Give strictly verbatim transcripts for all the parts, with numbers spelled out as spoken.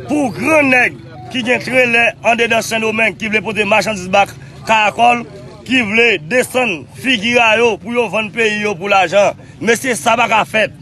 Pou gran nèg ki gen trelè andedan Sendomeng ki vle pote machandiz ba Karakòl, ki vle desann figi a yo pou yo vann peyi yo pou lajan. Mesye, sa pa ka fèt.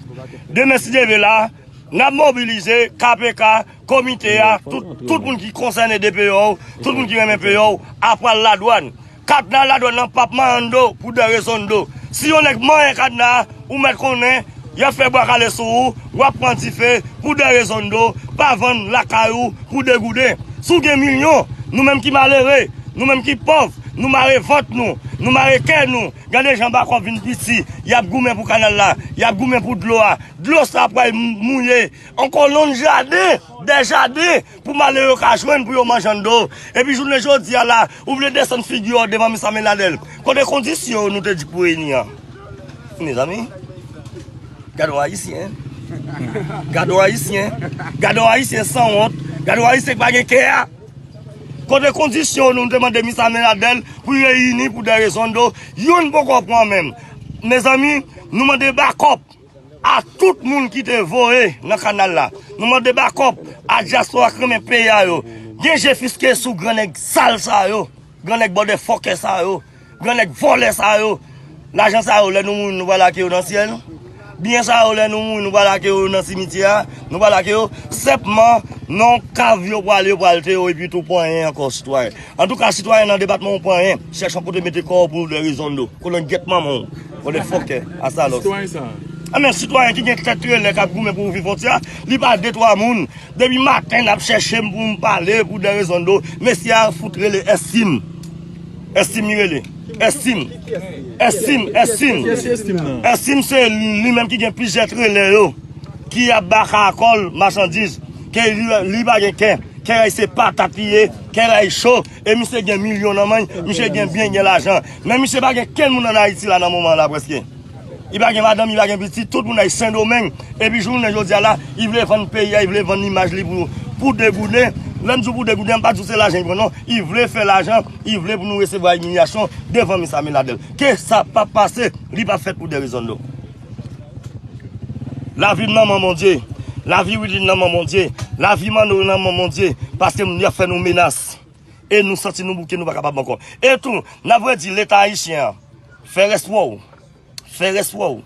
Demen, si Dye vle la, n ap mobilize K P K, komite a, tout, tout moun ki konsène de peyi w, tout moun ki renmen peyi w, ap pral ladwàn. Kadna ladwàn nan p ap manyen do pou de rezon do. Si yon nèg manyen kadna a, ou mèt konnen, y ap fè bwa kale sou ou, w ap pran dife pou de rezon do, pa vann lakay ou pou de gouden. Si w gen milyon, nou menm ki malere, nou menm ki pòv, nou mare vant nou, nou mare kè nou. Gade jan Bakòp vin piti, y ap goumen pou kanal la, y ap goumen pou dlo a. Dlo sa pral mouye yon kolonn jaden, de jaden, pou malere yo ka jwenn pou yo manje anndan. Epi jounen jodi a la, ou vle desann figi w devan Misamen Ladèl. Kote kondisyon nou te di k pou reyini an? Mezanmi, gade yon Ayisyen. Gade yon Ayisyen. Gade yon Ayisyen sanwont. Gade yon Ayisyen k pa gen kè a. Kote kondisyon nou te mande Misamen Ladèl pou reyini pou de rezon do? Youn poko pran menm. Mezanmi, nou mande Bakòp a tout moun ki te voye nan kanal la. Nou mande Bakòp a dyaspora k renmen peyi a yo. Gen je fiske sou gran nèg sal sa yo, gran nèg bòdè fòkè sa yo, gran nèg vòlè sa yo. Lajan sa yo, lè nou mouri, nou pral lage yo nan syèl. Byen sa yo, lè nou mouri, nou pral lage yo nan simityè a. Nou pral lage yo. Senpman, nan yon kav yo pral, yo pral te yo, epi tou pran anyen ankò, sitwayen. Antouka, sitwayen nan depatman ou pran anyen, chèche yon kote mete kò w pou de rezon do. Kolonn gyèt manman w. Kolonn fòkè, asalòs. Sitwayen sa. Anben, sitwayen ki gen tèt trelè k ap goumen pou ouvri fwontyè a, li pa de twa moun. Depi maten, n ap chèche m pou m pale pou de rezon do. Mesye a fout rele Èstim. Èstim li rele. Èstim. Èstim, Èstim. Èstim se li menm ki gen plizyè trelè yo ki ap ba Karakòl machandiz. Ke li, li pa gen kè. Kè rèy se patat li ye. Kè rèy cho. E misye gen milyon nan men l. Misye gen byen, gen lajan. Men misye pa gen kenn moun ann Ayiti la nan moman la prèske. Li pa gen madanm, li pa gen pitit, tout moun ay Sendomeng. Epi jounen jodi a la, li vle vann peyi a, li vle vann imaj li pou, pou de gouden. Lè m di w pou de gouden, m pa di w se lajan li pran non. Li vle fè lajan, li vle pou nou resevwa imilyasyon devan Misamen Ladèl. Ke sa p ap pase, li p ap fèt pou de rezon do. Lavi m nan men Bondye. Lavi Willy nan men Bondye. Lavi Manno nan men Bondye. Paske moun y ap fè nou menas. E nou santi nou bouke, nou pa kapab ankò. E tou, n ap redi Leta ayisyen an, fè rèspè w. Fè rèspè w.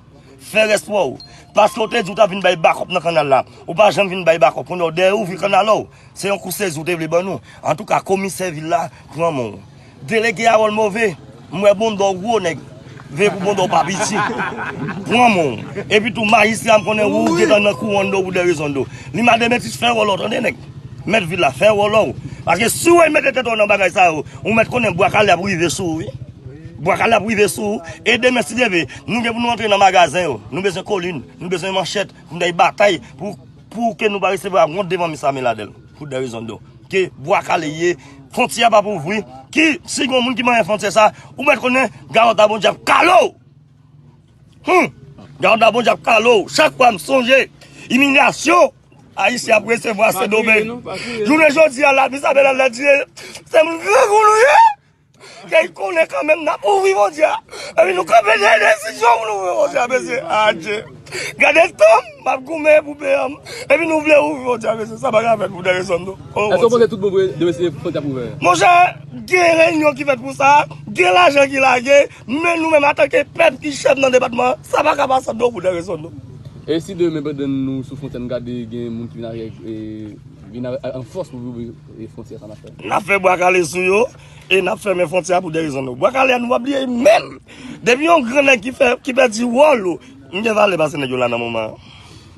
Fè rèspè w. Paske w te di w t ap vin bay bakòp nan kanal la. Ou pa janm vin bay bakòp. Kounye a w dèyè ouvri kanal la w. Se yon kou sezi w te vle ban nou. Antouka, komisè vil la, pran men w. Delege Harold Move, m wè bonda w gwo nèg. Veye pou bonda w pa piti. Pran men w. Epi tou, majistra m konnen ou gentan nan kou anndan w pou de rezon do. Li mande metis fè wòl ou, tande nèg. Mèt vil la, fè wòl ou. Paske si w mete tèt ou nan bagay sa yo, ou mèt konnen bwa kale ap rive sou ou, wi. Bwa kale ap rive sou ou. E demen, si Dye vle, nou gen pou nou antre nan magazen yo. Nou bezwen kolin, nou bezwen manchèt, pou nou al batay, pou, pou ke nou pa resevwa wont devan Misamen Ladèl. Pou de rezon do. Ke bwa kale ye, fwontyè a p ap ouvri, ki, si gen moun ki manyen fwontyè sa, ou mèt konnen, gawòt a Bondye ap kale w. Hmm! Gawòt a Bondye ap kale w. Chak fwa m sonje imilyasyon Ayisyen ap resevwa Sendomeng. Jounen jodi a la, Misamen Ladèl di, se moun grangou nou ye. Ke l konnen kanmenm n ap ouvri fwontyè a. Epi nou kanpe dèyè desizyon pou nou ouvri fwontyè a, mesye. Adje. Gade tan m ap goumen pou peyi m. Epi nou vle ouvri fwontyè a, mesye. Sa pa ka fèt pou de rezon do. Èske w panse tout bon vre demen se fwontyè ap ouvè? Monchè, gen reyinyon ki fèt pou sa, gen lajan ki lage, men nou menm antanke pèp ki chèf nan depatman an, sa pa ka pase anndan w pou de rezon do. E si demen pandan nou sou fwontyè a, n gade gen moun ki vin avèk, e, vin avèk, an fòs pou ouvri, e, fwontyè sa n ap fè? N ap fè bwa kale sou yo, e n ap fèmen fwontyè a pou de rezon do. Bwa kale a nou pa bliye menm. Depi yon gran nèg ki fè, ki pèdi wòl ou, m gen valè pase nèg yo la nan moman an.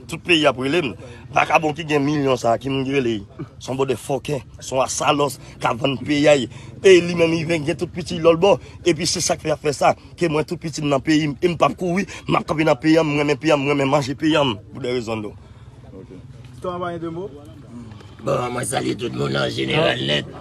Tout peyi ap rele m. Vakabon ki gen milyon sa, ki moun ki rele l? Se yon bòdè fòkè, se yon asalòs k ap vann peyi a. E li menm li gen tout piti lòlbò. Epi se sa k fè y ap fè sa. Ke mwen tout piti m nan peyi m, e m p ap kouri, m ap kanpe nan peyi m, m renmen peyi m, m renmen manje peyi m, pou de rezon do. Ok. Sitwayen pa gen de mo? Bon, mwen salye tout moun an jeneral nèt.